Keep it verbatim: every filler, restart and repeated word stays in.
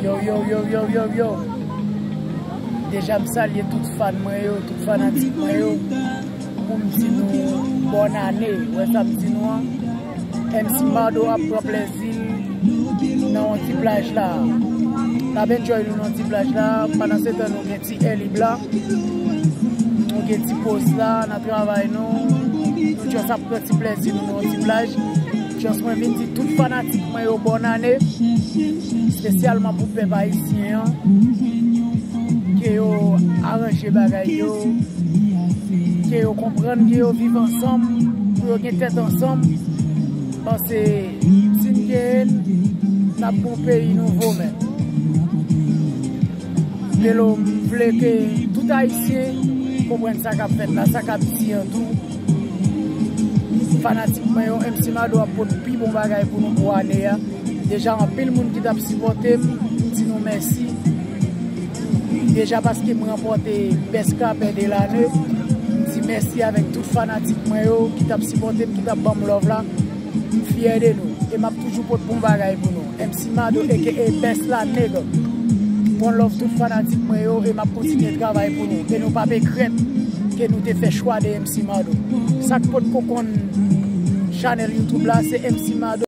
Yo, yo, yo, yo, yo, yo. Deja m salye tout fan mwen yo, tout fanatik mwen yo. Pou m di nou bòn ane. Wè sa m di nou an? M C Mado ap pran plèzi l nan yon ti plaj la. N ap enjoy nou nan ti plaj la. Pandan se tan nou gen ti air libre la. Nou gen ti poz la, n ap travay nou. Nou just ap pran ti plèzi nou nan yon ti plaj. Just mwen vin di tout fanatik mwen yo bòn ane. Espesyalman pou pèp ayisyen an. Ke yo aranje bagay yo. Ke yo konprann ke yo viv ansanm. Pou yo gen tèt ansanm. Paske si n genyen n, n ap gen yon peyi nouvo menm. Melo, m vle ke tout ayisyen konprann sa k ap fèt la, sa k ap di an tou. Fanatik mwen yo, M C Mado ap pot pi bon bagay pou nou pou ane a. Deja anpil moun ki t ap sipòte m, m di nou mèsi. Deja paske m ranpòte best rapper de lane. M di mèsi avèk tout fanatik mwen yo ki t ap sipòte m, ki t ap ban m love la. M fyè de nou e m ap toujou pot bon bagay pou nou. M C Mado aka Best la nèg. One love tout fanatik mwen yo e m ap kontinye travay pou nou. E nou pa p regrèt ke nou te fè chwa de M C Mado. Sa k potko konn chanèl YouTube la se M C Mado.